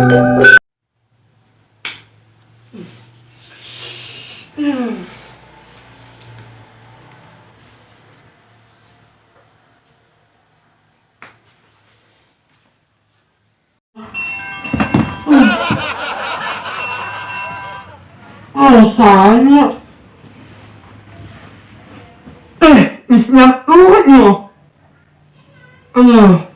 Oh, saya. Eh, isnya tuh. Eh.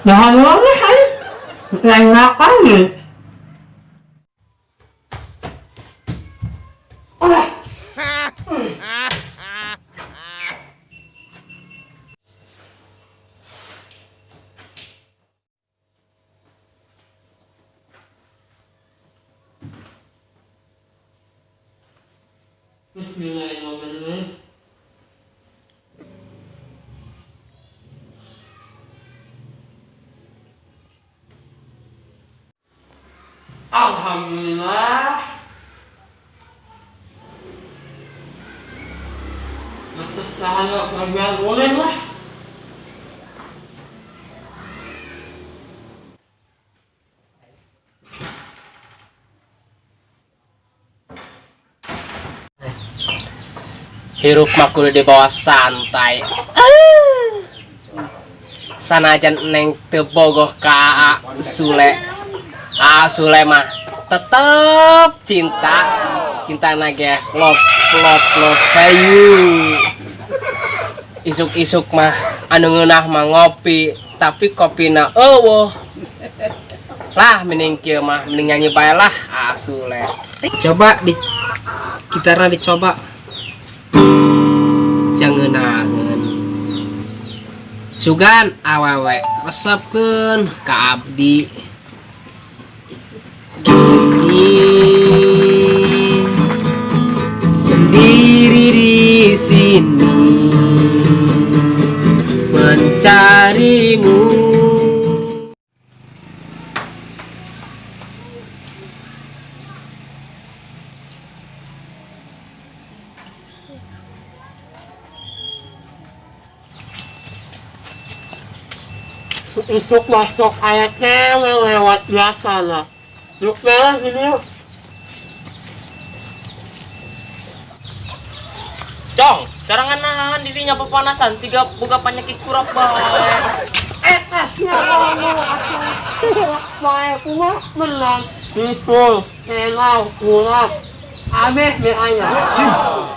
Nah, hai. Lain apa nih? Oh. Bismillahirrahmanirrahim. Alhamdulillah. Mata bagian boleh lah. Hirup mah kudu dibawa santai. Sanajan neng teu bogoh ka Aa Sule. Aa Sule mah tetep cinta. Cinta ge love, love, love you. Isuk-isuk mah anu ngeunah mah ngopi, tapi kopina euweuh. Lah, mending kieu mah, mending nyanyi bae lah Aa Sule. Coba di gitarna dicoba. Jangenaheun. Sugan awewe resepkeun ka abdi. Kini sendiri di sini mencarimu. Isuk masuk ayat cewek lewat biasa lah. Yuk merah gini yuk. Cong, serangan nahan dirinya pepanasan siga boga penyakit kurap bae. Eh, ya Allah, bae kuma menang. Bisul, elau, kurap. Abis be ayah.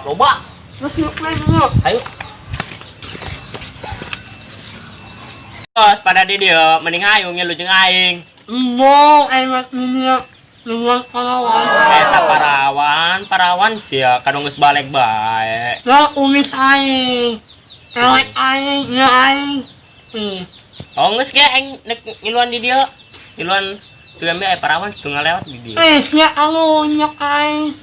Loba. Terus yuk main dulu. Ayo. Bos, pada di dia mending ayo ngilu jeung aing. Embong, enak ini ya. Luar parawan. Eta parawan, parawan sia kadang geus balik bae. Ya, umis aing. Elek aing, ya aing. Oh, geus ge aing nek ngiluan di dieu. Ngiluan sugan aya parawan teu ngalewat di dieu. Eh, sia alunyak aing.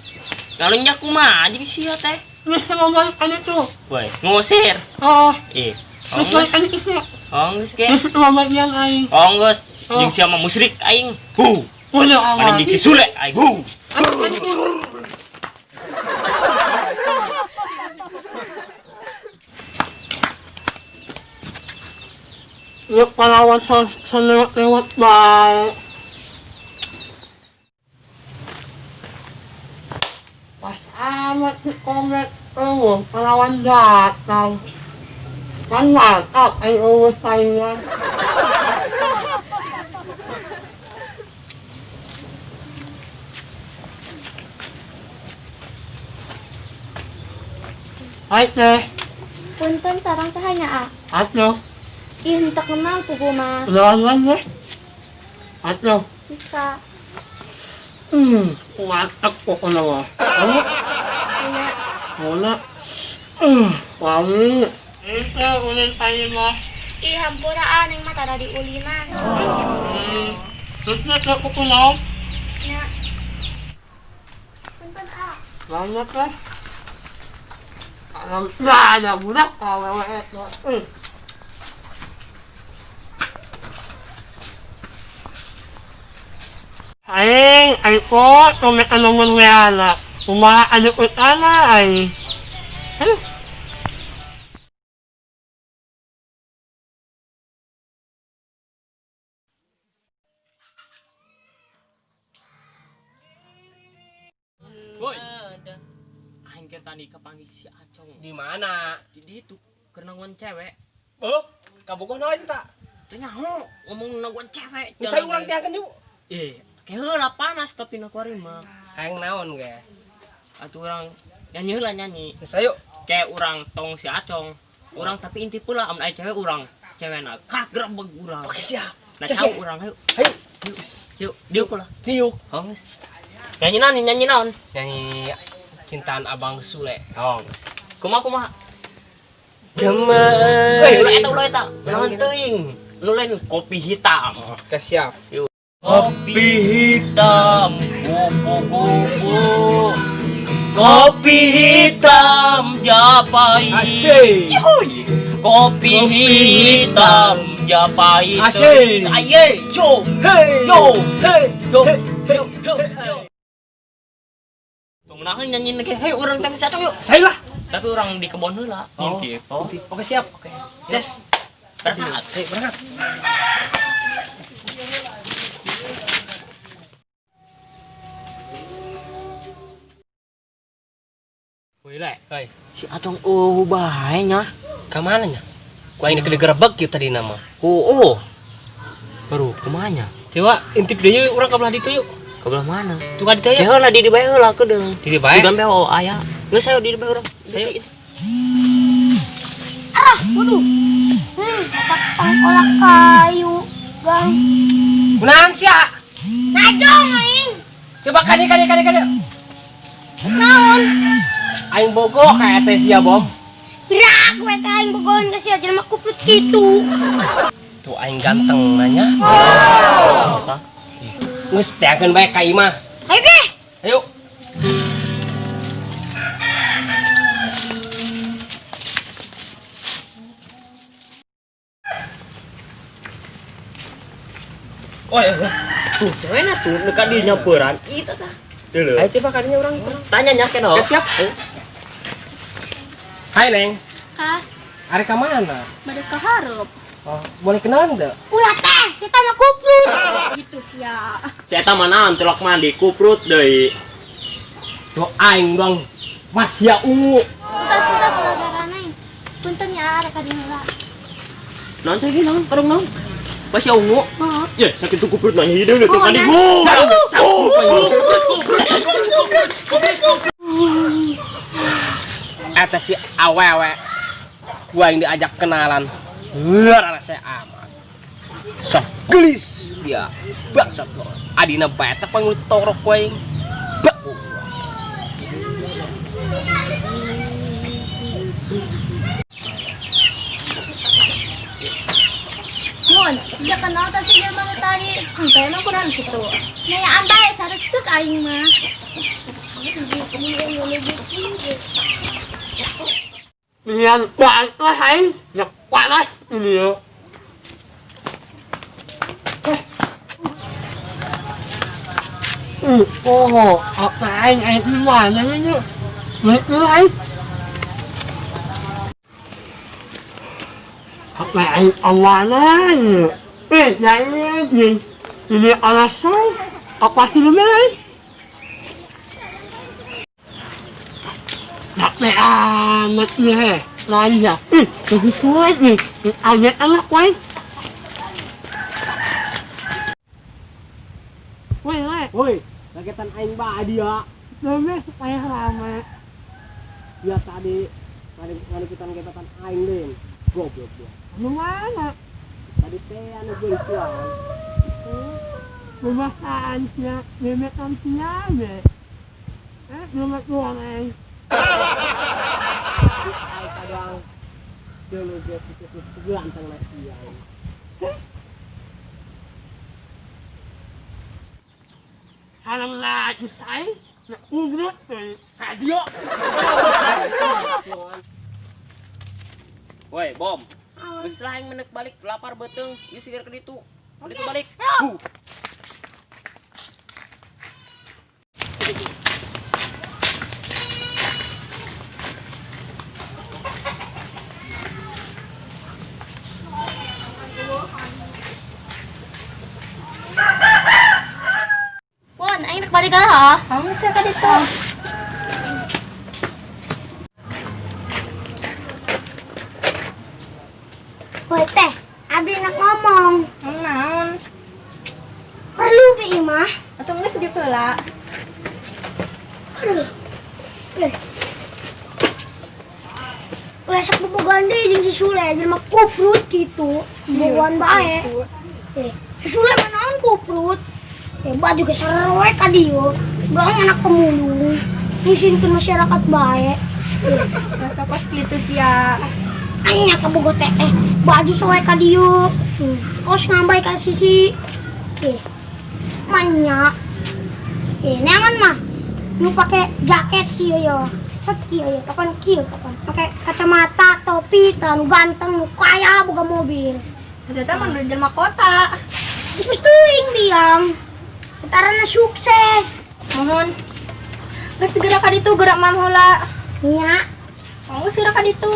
Ngalunyak kumaha jeung sia teh? Geus mau balik anu tuh. Woi, ngusir. Oh, Ih. Oh, geus balik geus. anu tuh sia. Oh, geus ge. Geus mau bagian aing. Oh, geus. Oh. Jeung sia mah musyrik aing. Hu. Bodoh Mana amat. jeung si Sule aing. Hu. Anu, anu. Yuk parawan lewat-lewat baik. Pas amat si komet eueuh parawan datang. Kan mantap ai eueuh saingan. Hai teh. Punten, sareng saha nya, A? Atuh. Ih, henteu kenal pugu mah. Lawan deh. Atuh. Siska. Mantap pokoknya mah. Kamu? Punya. Mona. Wangi. Itu ulin air mah. Ih, hampura A, neng mah tara diulinan. Terus nya ke kuku naon? Nya. Punten, A. Banyak teh. Kalau nggak ada budak awewe eta. Aing, aing po, tumit anong mangyala. Kumaha anu utana ay. Ano? Tadi kapanggih si Acong. Di mana? Di ditu keur nangguan cewek. Oh, kabogoh naon eta? Teu nyaho ngomong nangguan cewek. Geus ayo urang teangan yuk. Eh, heula panas tapi na kuari mah. Hayang naon ge? Atuh urang nyanyi heula nyanyi. Geus ayo. Kayak urang tong si Acong. Urang tapi inti pula amun aya cewek urang. Cewekna kagrebeg urang. Oke siap. Nah, Ces, tahu ya. urang ayo. Ayo. Yuk, diuk lah. Diuk. Oh, geus. Nyanyi naon, nyanyi naon? Nyanyi cintaan Abang Sule. Oh, geus. Kumaha kumaha? Kemana? Weh, ulah eta ulah eta. Naon teuing? Nu lain kopi hitam. Oke siap. Kopi hitam, kupu-kupu. Kopi hitam japai. Asik. Yuhuy. Kopi hitam japai. Asik. Aye, yo. Hey. Yo. Hey. Yo. Yo. Yo. Yo. Tong nahan nyanyi lagi. Hei, urang teh satu yuk. Saya lah. Tapi orang di kebon heula. Oh. Ngintip. Oh. Oke siap. Oke. Ces. Berangkat. Ayo berangkat. Wih, le. Hai. Si Acong oh bae nya. Ke mana nya? Ku aing digerebek kieu tadi nama. Oh, oh. Baru kumaha nya? Coba intip deui yuk urang ka belah ditu yuk. Ke belah mana? Tuh ka ditu yuk. Heula di bae heula kedeung. Di dieu bae. Di gambe oh aya. Geus ayo di bae urang. Sayo. Ah, waduh. Dapat tangkolak kayu, Bang. Kunaon sia? Najong aing. Coba kali kali kali kali. Naon? Aing bogoh ka eta sia bom. Gerak we ka aing bogohan ka sia jelema kuprut kitu. Tuh aing ganteng nanya. Geus teangan bae ka imah. Ayo ge. Ayo. Oh, iya. Tuh, cewekna tuh nu ka dieu nyamperan. Itu tah. Dulu. Ayo coba kadinya urang. Tanya nya kena. Oke, siap. Hai Neng, Kah, arek ka mana? bade ka hareup. Oh, boleh kenalan enggak? Ulah teh, si tanya kuprut. Gitu sia. Si eta mah naon tilok mandi kuprut deui. Tuh aing dong. Mas ya ungu. Entas-entas saudara neng. Punten ya arek ka dieu heula. Naon teh naon karung naon? Pas ya ungu. Heeh. Ya, sakit tuh kuprut nanya hideung tuh Oh, mandi. nah. Kuprut, kuprut, kuprut, kuprut, kuprut, kuprut. Eta si awewe. Gua yang diajak kenalan. Heuh, saya amat. Sok gelis dia. Bangsat lo. Adina bae teh panggil torok gua aing. Bak. Mun, sia kenal teh si jelema nu tadi. Henteu emang kurang kitu. Nayaan bae sareksek aing mah. Lian banget lah aing. Ya panas ini ya. Oh, apa aing aing di mana ini? Itu aing. Apa aing awalnya ini? Ya ini ini alasan apa sih ini? Capek amat ya, belanja. Ih, sesuai nih. Ada anak woi. Woi, woi. Woi, kagetan aing bae dia. Demi supaya rame. Dia tadi ngikutan gebetan aing deui. Goblok dia. Anu mana? Tadi teh anu beulian. Pemasakan sia, gebetan sia deh. Belum tuang aing. Aing kadang dulu ge ganteng lah sia aing. Halang lagi saya, nak urut deh. Hadio. Woi, bom. Geus lah aing menek balik lapar beuteung, ieu sigar ke ditu. Ke ditu balik. Huh. Pon, aing rek balik lah. Kamu sia ka ditu. Heuh teh, abdi nak ngomong. Naon? Perlu bi mah. Atuh geus gitu lah. Aduh. Eh. Ulah sok bobogohan deui jeung si Sule, jelema kuprut gitu. Bobogohan bae. Eh, si Sule mah naon kuprut? Eh, baju ge saroek ka dieu. Doang anak pemulung. Ngisinkeun masyarakat bae. Eh, Masa pas gitu sia. Anya kabogoh teh eh baju soek ka dieu. Kos ngambay ka sisi. Eh, manya. Eh, neangan mah nu pake jaket kieu yo. Set kieu yo, kapan kieu kapan. Pake kacamata, topi, tah nu ganteng, nu kaya lah boga mobil. Ternyata mah jelema kota. Terus teuing biang. Tarana sukses. Mohon. Geus segera ka ditu gerak mam heula. Nya, Oh, geus segera ka ditu.